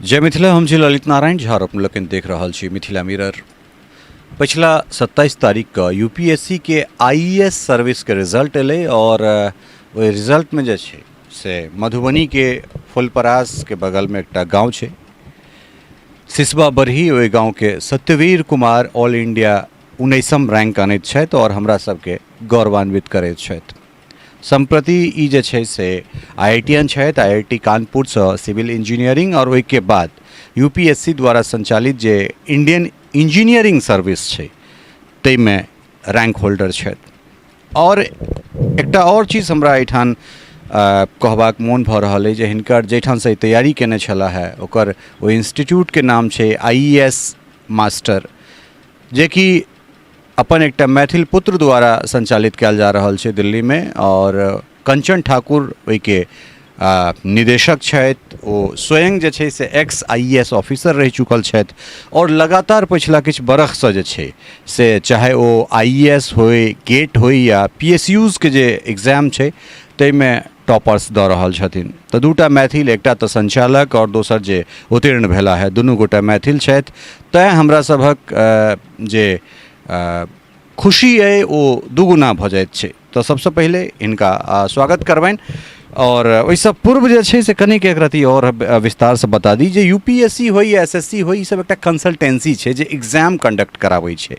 जय मिथिला, हम छी ललित नारायण झा और अपने लोकनि देख रहल छी मिथिला मिरर। पछिला 27 तारीख के यूपीएससी के आईएएस सर्विस के रिजल्ट एलै और ओहि रिजल्ट में जे छै से मधुबनी के फुलपरास के बगल में एकटा गांव छै सिसवा बरही, ओहि गांव के सत्यवीर कुमार ऑल इंडिया 19म रैंक अनैत छथि और हमरा सबके गौरवान्वित करैत छथि। सम्प्रति ई जे छै से आई I T N छथि, आई I T कानपुरसँ सिविल इंजीनियरिंग आओर ओहिके बाद यू पी एस सी द्वारा संचालित जे इंडियन इंजीनियरिंग सर्विस छै ताहिमे रैंक होल्डर छथि। आओर एकटा आओर चीज हमरा एहिठाम कहबाक मोन भऽ रहल अइ जे हिनकर जाहिठामसँ ई तैयारी कयने छलाह हे ओकर ओहि इंस्टीट्यूटके नाम छै आई ए एस मास्टर, जेकि अपन एकटा मैथिल पुत्र द्वारा संचालित कयल जा रहल छै दिल्लीमे आओर कंचन ठाकुर ओहिके निदेशक छथि। ओ स्वयं जे छै से एक्स I S officer रहि चुकल छथि आओर लगातार पछिला किछु बरखसँ जे छै से चाहे ओ आई ए एस होइ, गेट होइ या पी एस यूजके जे एग्जाम छै ताहिमे टॉपर्स दऽ रहल छथिन। तऽ दूटा मैथिल, एकटा तऽ संचालक आओर दोसर जे उत्तीर्ण भेला है, दुनू गोटा मैथिल छथि। तैँ हमरा सभक जे खुशी अइ ओ दुगुना भऽ जाइत छै। तऽ सबसँ पहिले हिनका स्वागत करबनि आओर ओहिसँ पूर्व जे छै से कनिक एक रति आओर विस्तारसँ बता दी जे यू पी एस सी होइ या एस एस सी होइ, ई सब एकटा कंसल्टेंसी छै जे एग्जाम कंडक्ट कराबै छै।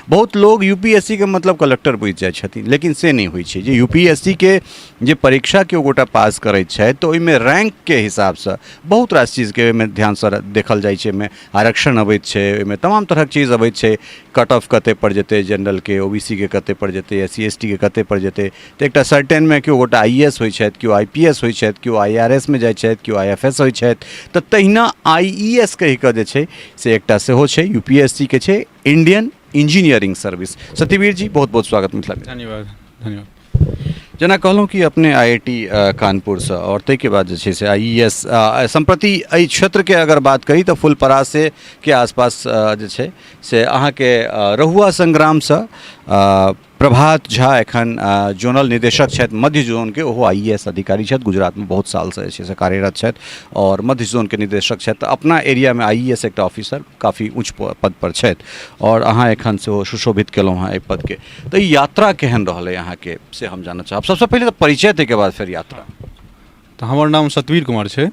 बहुत लोग यू पी एस सी के मतलब कलेक्टर बुझि जाइ छथिन, लेकिन से नहि होइ छै। जे यू पी एस सी के जे परीक्षा केओ गोटा पास करैत छथि तऽ ओहिमे रैंकके हिसाबसँ बहुत रास चीजके ओहिमे ध्यानसँ देखल जाइ छै। ओहिमे आरक्षण अबैत छै, ओहिमे तमाम तरहक चीज अबैत छै, कट ऑफ कतेक पर जेतै, जनरलके, ओ बी सी के कतेक पर जेतै, एस सी एस टी के कतेक पर जेतै। तऽ एकटा सर्टेनमे केओ गोटा आई ए एस होइ छथि, केओ I P S होइ छथि, केओ I R S मे जाइ छथि, केओ I F S होइ छथि। तऽ तहिना आई ई एस कहिकऽ जे छै से एकटा सेहो छै, यू पी एस सी के छै इंडियन इंजीनियरिंग सर्विस। सत्यवीर जी, बहुत बहुत स्वागत मिथिला में। धन्यवाद, धन्यवाद। जेना कहलहुँ कि अपने आई I T कानपुरसँ आओर ताहिके बाद जे छै से आई ई एस, सम्प्रति एहि क्षेत्रके अगर बात करी तऽ फुलपरासे के आसपास जे छै से अहाँके रहुआ संग्रामसँ प्रभात झा एखन जोनल निदेशक छथि मध्य जोनके, ओहो आई ए एस अधिकारी छथि, गुजरातमे बहुत सालसँ जे छै से कार्यरत छथि आओर मध्य जोनके निदेशक छथि। तऽ अपना एरियामे आई ए एस एकटा ऑफिसर काफी ऊँच पद पर छथि आओर अहाँ एखन सेहो सुशोभित केलहुँ हेँ एहि पदके। तऽ ई यात्रा केहन रहलै अहाँके से हम जानऽ चाहब। सबसँ पहिले तऽ परिचय, ताहिके बाद फेर यात्रा। तऽ हमर नाम सतवीर कुमार छै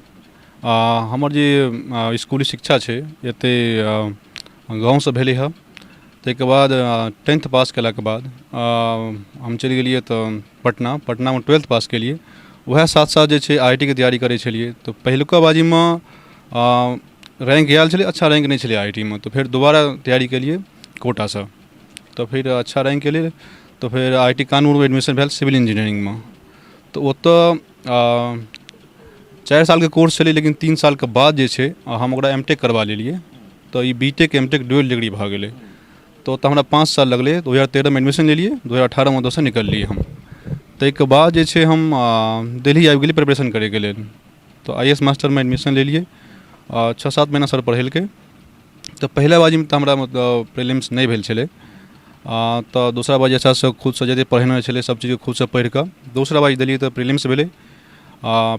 आ हमर जे इसकुली शिक्षा छै एतै गाँवसँ भेलै हँ। ताहिके बाद टेंथ पास केलाके बाद हम चलि गेलियै तऽ पटना, पटनामे ट्वेल्थ पास केलियै। वएह साथ साथ जे छै आई I T के तैयारी करै छलियै। तऽ पहिलुका बाजीमे रैंक आयल छलै, अच्छा रैंक नहि छलै आई I T मे, तऽ फेर दोबारा तैयारी केलियै कोटासँ, तऽ फेर अच्छा रैंक एलै, तऽ फेर आई I T कानपुरमे एडमिशन भेल सिविल इंजीनियरिंगमे। तऽ ओतऽ 4 सालके कोर्स छलै, लेकिन 3 सालके बाद जे छै हम ओकरा एम टेक करबा लेलियै। तऽ ई B tech M tech dual degree भऽ गेलै। तऽ ओतऽ हमरा 5 साल लगलै। 2013मे एडमिशन लेलियै, 2018मे ओतऽसँ निकललियै हम। ताहिके बाद जे छै हम दिल्ली आबि गेलियै प्रिपरेशन करैके लेल। तऽ I S मास्टरमे एडमिशन लेलियै, 6-7 महीना सर पढ़ेलकै। तऽ पहिला बाजीमे तऽ हमरा मतलब प्रिलिम्स नहि भेल छलै, तऽ दोसरा बाजी अच्छासँ खुदसँ जतेक पढ़ेने छलै सब चीज खुदसँ पढ़ि कऽ दोसरा बाजी देलियै तऽ प्रिलिम्स भेलै,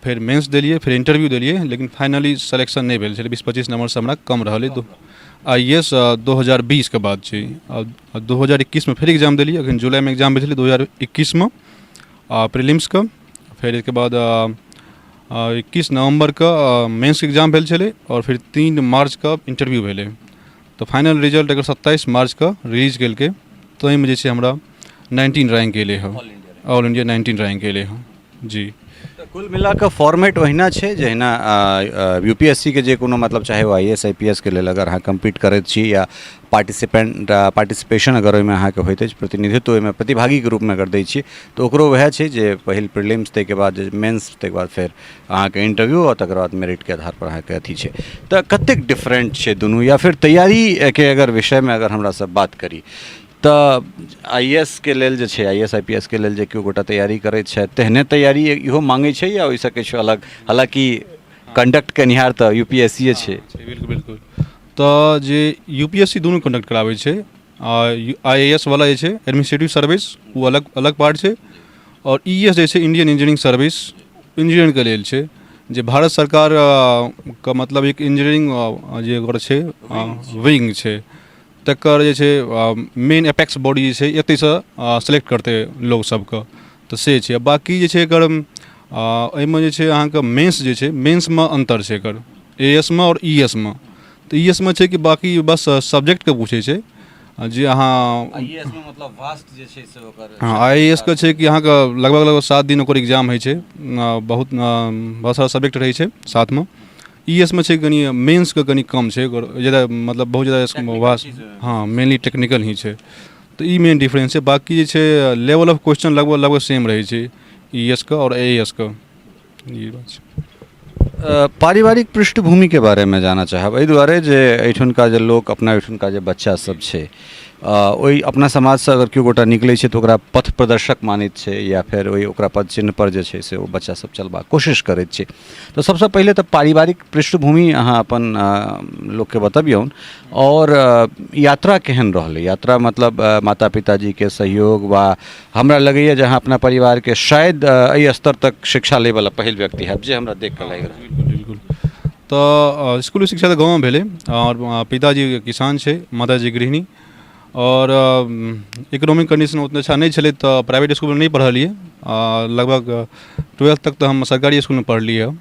फेर मेन्स देलियै, फेर इंटरव्यू देलियै, लेकिन फाइनली सिलेक्शन नहि भेल छलै। 20-25 नम्बरसँ हमरा कम रहलै। I S 2020के बात छै। आ 2021मे फेर एग्जाम देलियै। अखन जुलाइमे एग्जाम भेल छलै 2021मे प्रिलिम्सके। फेर एहिके बाद 21 नवम्बरके मेन्सके एग्जाम भेल छलै आओर फेर 3 मार्चके इंटरव्यू भेलै। तऽ फाइनल रिजल्ट एकर 27 मार्चके रिलीज केलकै। तऽ ओहिमे जे छै हमरा 19 रैंक एलै हँ, ऑल इंडिया 19 रैंक एलै हँ जी। तऽ कुल मिला कऽ फॉर्मेट ओहिना छै जहिना यू पी एस सी के जे कोनो मतलब चाहे ओ I S I P S के लेल अगर अहाँ कम्पीट करैत छी या पार्टिसिपेंट पार्टिसिपेशन अगर ओहिमे अहाँके होइत अछि, प्रतिनिधित्व ओहिमे प्रतिभागीके रूपमे अगर दै छी तऽ ओकरो वएह छै जे पहिल प्रीलिम्स, ताहिके बाद जे मेन्स, ताहिके बाद फेर अहाँके इंटरव्यू आओर तकर बाद मेरिटके आधारपर अहाँके अथी छै। तऽ कतेक डिफरेंट छै दुनू, या फेर तैयारीके अगर विषयमे अगर हमरा सब बात करी तऽ आई ए एस के लेल जे छै, I S I P S के लेल जे केओ गोटा तैयारी करैत छथि तेहने तैयारी इहो माँगै छै या ओहिसँ किछु अलग? हालाँकि कंडक्ट केनिहार तऽ यू पी एस सी ए छै। बिल्कुल बिल्कुल। तऽ जे यू पी एस सी दुनू कंडक्ट कराबै छै। आ आई ए एस वाला जे छै एडमिनिस्ट्रेटिव सर्विस, ओ अलग अलग पार्ट छै, आओर ई एस जे छै इंडियन इंजीनियरिंग सर्विस इंजीनियरके लेल छै। जे भारत सरकार के मतलब एक इंजीनियरिंग जे ओकर छै विंग छै, तकर जे छै मेन एपेक्स बॉडी जे छै एतहिसँ सेलेक्ट करतै लोक सबके। तऽ से छै। बाँकी जे छै एकर एहिमे जे छै अहाँके मेन्स जे छै, मेन्समे अन्तर छै एकर ए एस मे आओर ई एस मे। तऽ ई एस मे छै कि बाँकी बस सब्जेक्टके पूछै छै जे अहाँ आई एस मे मतलब वास्ट जे छै से ओकर। हँ, आई ए एस के छै कि अहाँके लगभग लगभग 7 दिन ओकर एग्जाम होइ छै, बहुत बहुत सारा सब्जेक्ट रहै छै साथमे। ई एस मे छै कनि मेन्सके कनि कम छै ओकर, ज्यादा मतलब बहुत ज्यादा वास्ट। हँ, मेनली टेक्निकल ही छै। तऽ ई मेन डिफरेंस छै। बाँकी जे छै लेवल ऑफ क्वेश्चन लगभग लगभग सेम रहै छै ई एस के आओर ए एस के। ई बात छै। पारिवारिक पृष्ठभूमिके बारेमे जानऽ चाहब, एहि दुआरे जे एहिठुनका जे लोक, अपना ओहिठुनका जे बच्चा सब छै, ओहि अपना समाजसँ अगर केओ गोटा निकलै छै तऽ ओकरा पथ प्रदर्शक मानैत छै या फेर ओहि ओकरा पद चिन्हपर जे छै से ओ बच्चा सब चलबाक कोशिश करैत छै। तऽ सबसँ पहिले तऽ पारिवारिक पृष्ठभूमि अहाँ अपन लोकके बतबियौन आओर यात्रा केहन रहलै? यात्रा मतलब माता पिताजीके सहयोग वा हमरा लगैए जे अहाँ अपना परिवारके शायद एहि स्तर तक शिक्षा लैवला पहिल व्यक्ति हैब, जे हमरा देखिकऽ लागि रहल। बिल्कुल बिल्कुल। तऽ इसकुली शिक्षा तऽ गाँवमे भेलै आओर पिताजी किसान छै, माताजी गृहिणी आओर इकोनॉमिक कंडीशन ओतना अच्छा नहि छलै, तऽ प्राइवेट इसकुलमे नहि पढ़लियै। लगभग ट्वेल्थ तक तऽ हम सरकारी इसकुलमे पढ़लियै हँ।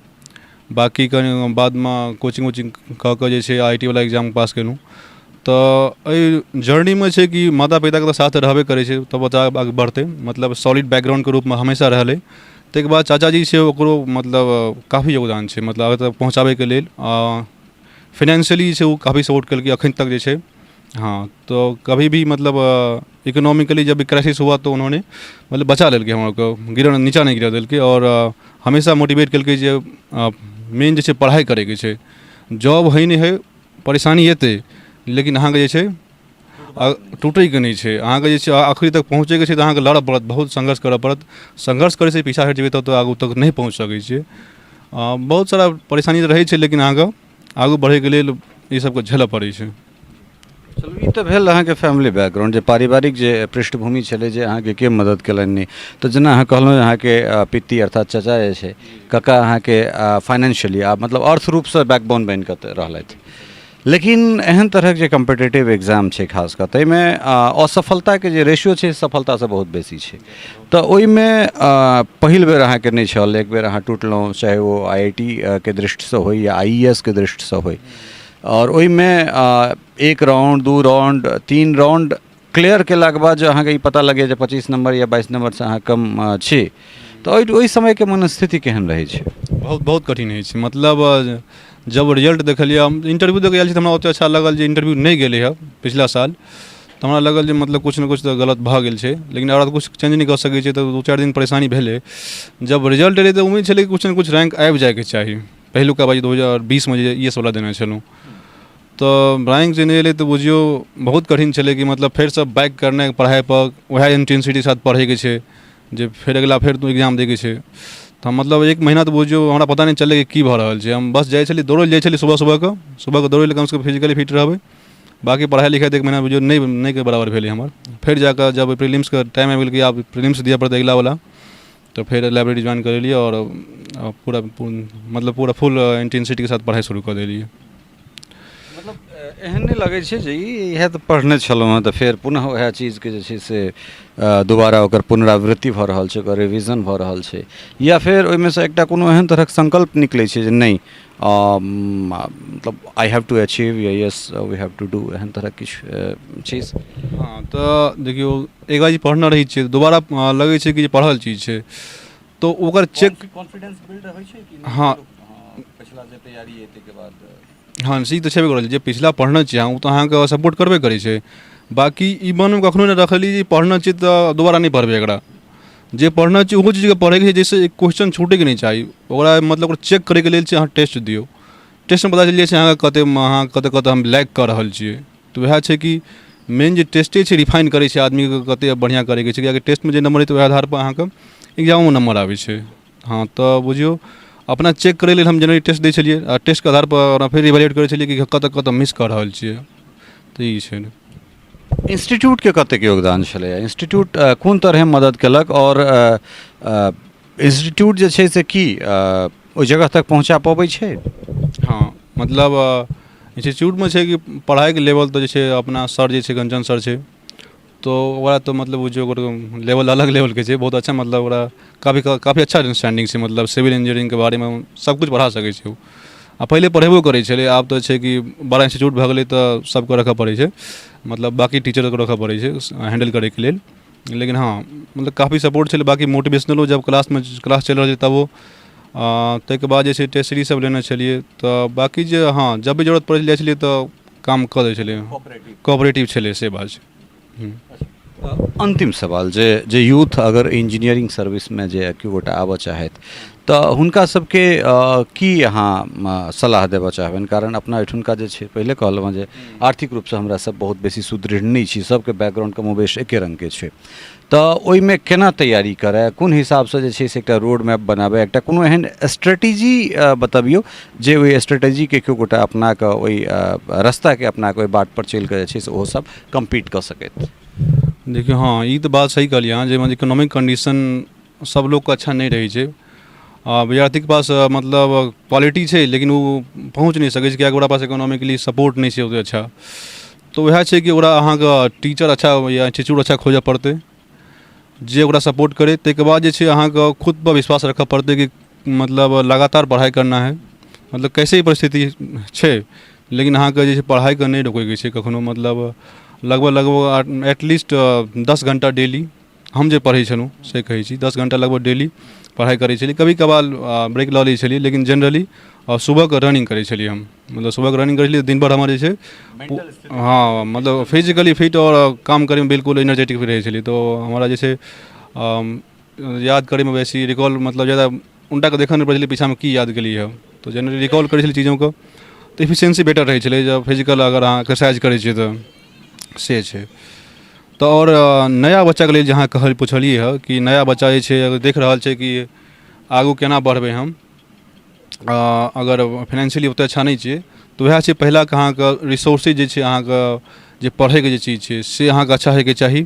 बाँकी कनि बादमे कोचिंग वोचिंग कऽ कऽ जे छै आई I T वला एग्जाम पास केलहुँ। तऽ एहि जर्नीमे छै कि माता पिताके तऽ साथ रहबे करै छै, तऽ बच्चा आगू बढ़तै, मतलब सॉलिड बैकग्राउंडके रूपमे हमेशा रहलै। ताहिके बाद चाचाजी छै, ओकरो मतलब काफी योगदान छै, मतलब आगे तक पहुँचाबैके लेल फाइनेंशियली जे छै ओ काफी सपोर्ट केलकै अखन तक जे छै। हाँ, तो कभी भी मतलब इकोनॉमिकली जब भी क्राइसिस हुआ तो उन्होंने मतलब बचा लेलकै हमरा, गिरऽ नीचाँ नहि गिरऽ देलकै आओर हमेशा मोटिवेट केलकै जे मेन जे छै पढ़ाइ करैके छै, जॉब होइ नहि होइ, परेशानी एतै, लेकिन अहाँके जे छै टूटैके नहि छै। अहाँके जे छै आखिरी तक पहुँचैके छै तऽ अहाँके लड़ऽ पड़त, बहुत संघर्ष करऽ पड़त। संघर्ष करैसँ पीछा हटि जेबै तब तऽ आगू तक नहि पहुँच सकै छियै। बहुत सारा परेशानी तऽ रहै छै, लेकिन अहाँके आगू बढ़ैके लेल ई सबके झेलऽ पड़ै छै। चलू, ई तऽ भेल अहाँके फैमिली बैकग्राउंड, जे पारिवारिक जे पृष्ठभूमि छलै, जे अहाँके के मदद केलनि। नहि तऽ जेना अहाँ कहलहुँ, अहाँके पित्ती अर्थात चचा जे छै, कका, अहाँके फाइनेंशियली आ मतलब अर्थ रूपसँ बैकबोन बनि कऽ रहलथि, लेकिन एहन तरहक जे कम्पिटेटिव एग्जाम छै खास कऽ, ताहिमे असफलताके जे रेशियो छै सफलतासँ बहुत बेसी छै। तऽ ओहिमे पहिल बेर अहाँके नहि छल, एक बेर अहाँ टुटलहुँ, चाहे ओ आई I T के दृष्टिसँ होइ या आई ए एस के दृष्टिसँ होइ, आओर ओहिमे एक राउंड, दू राउंड, तीन राउंड क्लियर केलाके बाद जे अहाँके ई पता लगैए जे 25 नम्बर या 22 नम्बरसँ अहाँ कम छी, तऽ ओहि ओहि समयके मनस्थिति केहन रहै छै? बहुत बहुत कठिन होइ छै। मतलब जब रिजल्ट देखलियै, हम इंटरव्यू दऽ कऽ आयल छी तऽ हमरा ओतेक अच्छा लागल जे इंटरव्यू नहि गेलै हँ पिछला साल, तऽ हमरा लागल जे मतलब किछु ने किछु तऽ गलत भऽ गेल छै, लेकिन ओकरा तऽ किछु चेंज नहि कऽ सकै छियै। तऽ 2-4 दिन परेशानी भेलै। जब रिजल्ट एलै तऽ उम्मीद छलै कि किछु ने किछु रैंक आबि जाइके चाही। पहिलुका बार 2020मे जे ई एस वला देने छलहुँ, तऽ रैंक जे नहि एलै तऽ बुझियौ बहुत कठिन छलै कि मतलब फेरसँ बैक करनाइ पढ़ाइपर, उएह इंटेंसिटीके साथ पढ़ैके छै जे फेर अगिला फेर एग्जाम दैके छै। तऽ मतलब एक महीना तऽ बुझियौ हमरा पता नहि चललै कि की भऽ रहल छै। हम बस जाइ छलियै, दौड़ै लए जाइ छलियै सुबह सुबहके सुबहके दौड़ै लए, कमसँ कम फिजिकली फिट रहबै। बाँकी पढ़ाइ लिखाइ तऽ एक महीना बुझियौ नहि नहिके बराबर भेलै हमर। फेर जाकऽ जब प्रीलिम्सके टाइम आबि गेल कि आब प्रीलिम्स दिअ पड़तै अगिलावला, तऽ फेर लाइब्रेरी ज्वाइन करेलियै आओर पूरा मतलब पूरा फुल इंटेंसिटीके साथ पढ़ाइ शुरू कऽ देलियै। मतलब एहन नहि लगै छै जे ई इएह तऽ पढ़ने छलहुँ हेँ, तऽ फेर पुनः उएह चीजके जे छै से दोबारा ओकर पुनरावृत्ति भऽ रहल छै, ओकर रिविजन भऽ रहल छै, या फेर ओहिमे सँ एकटा कोनो एहन तरहक संकल्प निकलै छै जे नहि, मतलब I have to achieve या yes we have to do, एहन तरहक किछु चीज? हँ, तऽ देखियौ, एक बार जे पढ़ने रहै छियै, दोबारा लगै छै कि जे पढ़ल चीज छै, तऽ ओकर चेक कॉन्फिडेंस बिल्ड होइ छै कि? हँ। पछिला जे तैयारी अइ ताहिके बाद। हँ, से तऽ छेबे करल, जे पिछला पढ़ने छियै अहाँ, ओ तऽ अहाँके सपोर्ट करबे करै छै। बाँकी ई मनमे कखनो नहि रखलियै जे पढ़ने छियै तऽ दोबारा नहि पढ़बै एकरा। जे पढ़ने छियै ओहो चीजके पढ़ैके छै, जाहिसँ क्वेश्चन छूटैके नहि चाही ओकरा। मतलब ओकरा चेक करैके लेल छै, अहाँ टेस्ट दियौ, टेस्टमे पता चलि जाइ छै अहाँके कतेक अहाँ कतऽ कतऽ हम लैग कऽ रहल छियै। तऽ वएह छै कि मेन जे टेस्टे छै रिफाइन करै छै आदमीके, कतेक बढ़िआँ करैके छै, किएकि टेस्टमे जे नम्बर एतै ओहि आधारपर अहाँके एग्जामोमे नम्बर आबै छै। हँ, तऽ बुझियौ अपना चेक करै लेल हम जेनरली टेस्ट दै छलियै आ टेस्टके आधारपर ओकरा फेर इवेलुएट करै छलियै कि कतऽ कतऽ मिस कऽ रहल छियै। तऽ ई छै। इंस्टीट्यूटके कतेक योगदान छलैए? इंस्टीट्यूट कोन तरहे मदद केलक आओर इंस्टीट्यूट जे छै से की ओहि जगह तक पहुँचा पबै छै? हँ, मतलब इन्स्टिट्यूटमे छै कि पढ़ाइके लेवल तऽ जे छै अपना सर जे छै गञ्जन सर छै, तऽ ओकरा तऽ मतलब ओ जे ओकर लेवल अलग लेवलके छै, बहुत अच्छा, मतलब ओकरा काफी काफी अच्छा अंडरस्टैंडिंग छै, मतलब सिविल इंजीनियरिंगके बारेमे सबकिछु पढ़ा सकै छै ओ। आ पहिले पढ़ेबो करै छलै, आब तऽ छै कि बड़ा इन्स्टिट्यूट भऽ गेलै तऽ सबके रखऽ पड़ै छै, मतलब बाँकी टीचरके रखऽ पड़ै छै हैंडल करैके लेल। लेकिन हँ, मतलब काफी सपोर्ट छलै। बाँकी मोटिवेशनलो जब क्लासमे क्लास चलि रहल छै तबो, ताहिके बाद जे छै टेस्ट सीरीज सब लेने छलियै, तऽ बाँकी जे हँ जब भी जरूरत पड़ि जाइ छलै तऽ काम कऽ दै छलै, कोऑपरेटिव छलै, से बात छै। अन्तिम सवाल जे जे यूथ अगर इंजीनियरिंग सर्विसमे जे केओ गोटा आबऽ चाहथि तऽ हुनका सबके की अहाँ सलाह देबऽ चाहबनि? कारण अपना एहिठुनका जे छै, पहिले कहलहुँ हँ जे आर्थिक रूपसँ हमरा सब बहुत बेसी सुदृढ़ नहि छी, सबके बैकग्राउंड कमोबेश एके रङ्गके छै, तऽ ओहिमे केना तैयारी करय, कोन हिसाबसँ जे छै से एकटा रोड मैप बनाबै, एकटा कोनो एहन स्ट्रेटेजी बतबियौ जे ओहि स्ट्रेटेजीके केओ गोटा अपना कऽ ओहि रस्ताके अपना कऽ ओहि बाटपर चलि कऽ जे छै से ओहोसभ कम्पीट कऽ सकैत। देखियौ, हँ, ई तऽ बात सही कहलियै अहाँ जे इकोनॉमिक कंडीशन सब लोकके अच्छा नहि रहै छै। आ विद्यार्थीके पास मतलब क्वालिटी छै लेकिन ओ पहुँच नहि सकै छै, किएकि ओकरा पास इकोनॉमिकली सपोर्ट नहि छै ओतेक अच्छा। तऽ वएह छै कि ओकरा अहाँके टीचर अच्छा या इंस्टीट्यूट अच्छा खोजऽ पड़तै जे ओकरा सपोर्ट करै। ताहिके बाद जे छै अहाँके खुदपर विश्वास रखऽ पड़तै कि मतलब लगातार पढ़ाइ करना है, मतलब कैसे भी परिस्थिति छै लेकिन अहाँके जे छै पढ़ाइके नहि रोकैके छै कखनो। मतलब लगभग लगभग एटलीस्ट 10 घण्टा डेली हम जे पढ़ै छलहुँ से कहै छी, 10 घण्टा लगभग डेली पढ़ाइ करै छलियै। कभी कभार ब्रेक लऽ लै छलियै, लेकिन जनरली सुबहके रनिंग करै छलियै हम। मतलब सुबहके रनिंग करै छलियै, दिन भरि हमर जे छै, हँ, मतलब फिजिकली फिट आओर काम करैमे बिल्कुल एनर्जेटिक भी रहै छलियै। तऽ हमरा जे छै याद करैमे बेसी रिकॉल, मतलब ज्यादा उनटाके देखऽ नहि पड़ै छलै पीछाँमे की याद केलियै हँ। तऽ जनरली रिकॉल करै छलियै चीजोके, तऽ एफिशिएंसी बेटर रहै छलै जब फिजिकल अगर अहाँ एक्सरसाइज करै छियै तऽ से छै। तऽ आओर नया बच्चाके लेल जे अहाँ कहल पुछलियै हँ कि नया बच्चा जे छै अगर देख रहल छै कि आगू केना बढ़बै हम, अगर फाइनेंशियली ओतेक अच्छा नहि छियै, तऽ उएह छै पहिला कि अहाँके रिसोर्सेज जे छै, अहाँके जे पढ़ैके जे चीज छै से अहाँके अच्छा होइके चाही।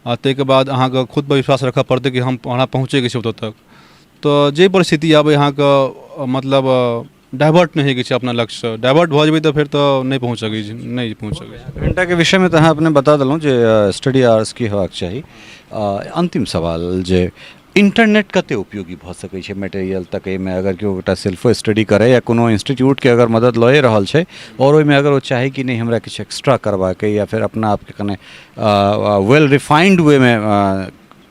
आ ताहिके बाद अहाँके खुदपर विश्वास रखऽ पड़तै कि हम हमरा पहुँचैके छै ओतऽ तक। तऽ जे परिस्थिति आबै अहाँके मतलब डाइवर्ट नहि होइके छै अपना लक्ष्यसँ। डाइवर्ट भऽ जेबै तऽ फेर तऽ नहि पहुँच सकै छी, नहि पहुँच सकै छी। घंटाके विषयमे तऽ अहाँ अपने बता देलहुँ जे स्टडी आवर्स की हेबाक चाही। अन्तिम सवाल जे इंटरनेट कते उपयोगी भऽ सकै छै मटेरियल तकैमे, अगर केओ गोटा सेल्फो स्टडी करै या कोनो इंस्टीट्यूटके अगर मदद लए रहल छै आओर ओहिमे अगर ओ चाही कि नहि हमरा किछु एक्स्ट्रा करबाक अइ या फेर अपना आपके कने वेल रिफाइंड वेमे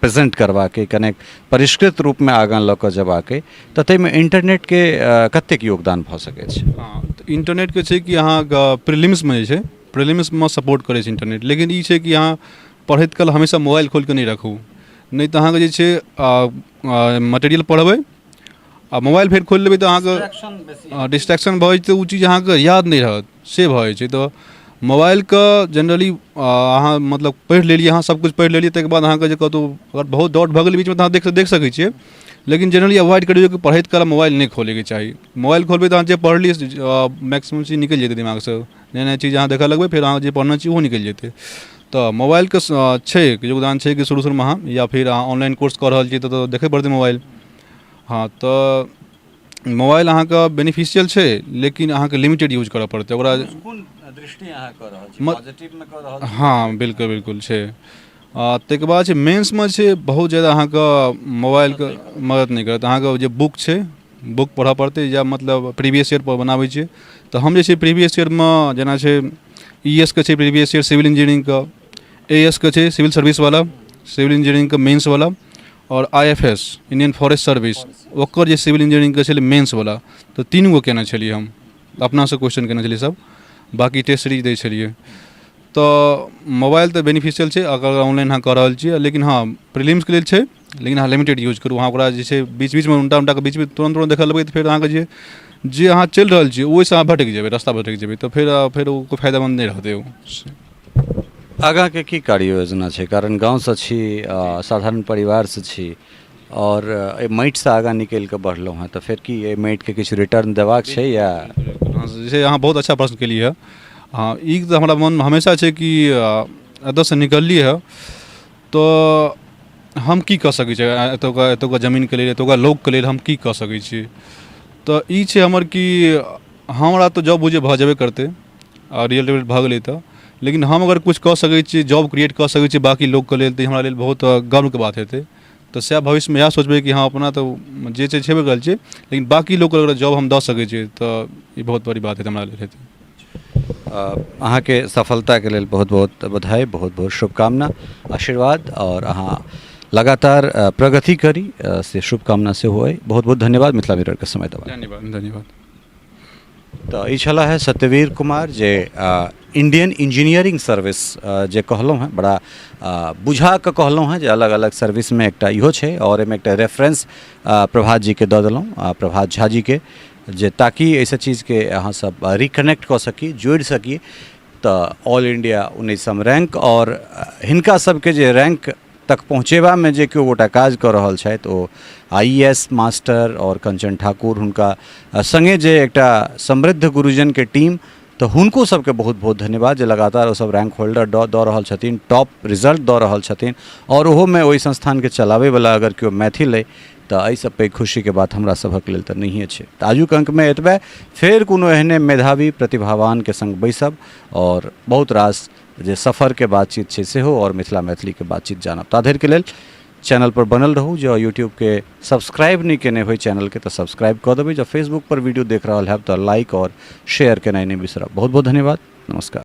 प्रेजेंट करबाक अइ, कनेक परिष्कृत रूपमे आगाँ लऽ कऽ जेबाक अइ, तऽ ताहिमे इंटरनेटके कतेक योगदान भऽ सकै छै? हँ, तऽ इंटरनेटके छै कि अहाँके प्रिलिम्समे जे छै, प्रिलिम्समे सपोर्ट करै छै इंटरनेट, लेकिन ई छै कि अहाँ पढ़ैत काल हमेशा मोबाइल खोलि कऽ नहि राखू, नहि तऽ अहाँके जे छै मटेरियल पढ़बै आ मोबाइल फेर खोलि लेबै तऽ अहाँके डिस्ट्रैक्शन भऽ जेतै, ओ चीज अहाँके याद नहि रहत, से भऽ जाइ छै। तऽ मोबाइलके जनरली अहाँ मतलब पढ़ि लेलियै, अहाँ सबकिछु पढ़ि लेलियै, ताहिके बाद अहाँके जे कतहु अगर बहुत डाउट भऽ गेल बीचमे तऽ अहाँ देख देख सकै छियै, लेकिन जनरली अवॉइड करियौ कि पढ़ैत काल मोबाइल नहि खोलैके चाही। मोबाइल खोलबै तऽ अहाँ जे पढ़लियै मैक्सिमम चीज निकलि जेतै दिमागसँ, नया नया चीज अहाँ देखऽ लगबै, फेर अहाँ जे पढ़ने छी ओहो निकलि जेतै। तऽ मोबाइलके छै योगदान छै कि शुरू शुरूमे अहाँ या फेर अहाँ ऑनलाइन कोर्स कऽ रहल छी तऽ देखै पड़तै मोबाइल। हँ, तऽ मोबाइल अहाँके बेनिफिशियल छै लेकिन अहाँके लिमिटेड यूज करऽ पड़तै ओकरा। कोन दृष्टि अहाँ कऽ रहल छी, पॉजिटिवमे कऽ रहल छी? हँ, बिल्कुल बिल्कुल छै। आ ताहिके बाद छै मेन्समे छै बहुत ज्यादा अहाँके मोबाइलके मदद नहि करत। अहाँके जे बुक छै बुक पढ़ऽ पड़तै या मतलब प्रीवियस ईयरपर बनाबै छियै तऽ हम जे छै प्रीवियस ईयरमे जेना छै ई एस के छै प्रीवियस ईयर सिविल इंजीनियरिंगके, ए एस के छै सिविल सर्विसवला, सिविल इंजीनियरिंगके मेन्सवला, आओर I F S Indian forest service ओकर जे सिविल इंजीनियरिंगके छलै मेन्सवला, तऽ 3 गो केने छलियै हम, अपनासँ क्वेश्चन केने छलियै सब, बाँकी टेस्ट सीरीज दै छलियै। तऽ मोबाइल तऽ बेनिफिशियल छै अगर ऑनलाइन अहाँ कऽ रहल छियै, लेकिन हँ प्रीलिम्सके लेल छै, लेकिन अहाँ लिमिटेड यूज करू। अहाँ ओकरा जे छै बीच बीचमे उनटा उनटाके बीचमे तुरन्त तुरन्त देखऽ लगबै तऽ फेर अहाँके जे जे अहाँ चलि रहल छियै ओहिसँ अहाँ भटकि जेबै, रास्ता भटकि जेबै, तऽ फेर फेर ओ कोइ फायदेमन्द नहि रहतै ओ। आगाँके की कार्य योजना छै? कारण गाँवसँ छी, साधारण परिवारसँ छी आओर एहि माटिसँ आगाँ निकलि कऽ बढ़लहुँ हेँ, तऽ फेर की एहि माटिके किछु रिटर्न देबाक छै या? जे छै अहाँ बहुत अच्छा प्रश्न केलियै हँ। हँ, ई तऽ हमरा मनमे हमेशा छै कि एतऽसँ निकललियै हँ तऽ हम की कऽ सकै छियै एतुका एतुका जमीनके लेल, एतुका लोकके लेल हम की कऽ सकै छियै? तऽ ई छै हमर कि हमरा तऽ जॉब बुझियौ भऽ जेबे करतै आ रिजल्ट उजल्ट भऽ गेलै तऽ लेकिन हम अगर किछु कऽ सकै छियै जॉब क्रिएट कऽ सकै छियै बाँकी लोकके लेल तऽ ई हमरा लेल बहुत गर्वके बात हेतै। तऽ सएह भविष्यमे इएह सोचबै कि हँ अपना तऽ जे छै छेबे करल छै, लेकिन बाँकी लोकके अगर जॉब हम दऽ सकै छियै तऽ ई बहुत बड़ी बात हेतै हमरा लेल हेतै। अहाँके सफलताके लेल बहुत बहुत बधाई, बहुत बहुत शुभकामना, आशीर्वाद आओर अहाँ लगातार प्रगति करी से शुभकामना सेहो अइ। बहुत बहुत धन्यवाद मिथिला मिररके समय देबाक। धन्यवाद धन्यवाद। तऽ ई छलाह है सत्यवीर कुमार जे इंडियन इंजीनियरिंग सर्विस जे कहलहुँ हेँ, बड़ा बुझा कऽ कहलहुँ हेँ जे अलग अलग सर्विसमे एकटा इहो छै आओर एहिमे एकटा रेफरेंस प्रभात जीके दऽ देलहुँ, प्रभात झा जीके, जे ताकि एहिसँ चीजके अहाँसभ रिकनेक्ट कऽ सकी, जोड़ि सकी। तऽ ऑल इंडिया 19म रैंक आओर हिनका सभके जे रैंक तक पहुँचेबामे जे केओ गोटा काज कऽ रहल छथि ओ आई ए एस मास्टर आओर कंचन ठाकुर, हुनका सङ्गे जे एकटा समृद्ध गुरुजनके टीम, तऽ हुनको सबके बहुत बहुत धन्यवाद जे लगातार ओसब रैंक होल्डर दऽ रहल छथिन, टॉप रिजल्ट दऽ रहल छथिन आओर ओहोमे ओहि संस्थानके चलाबैवला अगर केओ मैथिल अइ तऽ एहिसँ पैघ खुशीके बात हमरा सभक लेल तऽ नहिए छै। तऽ आजुक अङ्कमे एतबे, फेर कोनो एहने मेधावी प्रतिभावानके सङ्ग बैसब आओर बहुत रास जे सफरके बातचीत छै सेहो आओर मिथिला मैथिलीके बातचीत जानब। ता धरिके लेल चैनल पर बनल रहू। जँ यूट्यूबके सब्सक्राइब नहि केने होइ चैनलके तऽ सब्सक्राइब कऽ देबै। जँ फेसबुक पर वीडियो देख रहल हैब तऽ लाइक आओर शेयर केनाइ नहि बिसरब। बहुत बहुत धन्यवाद, नमस्कार।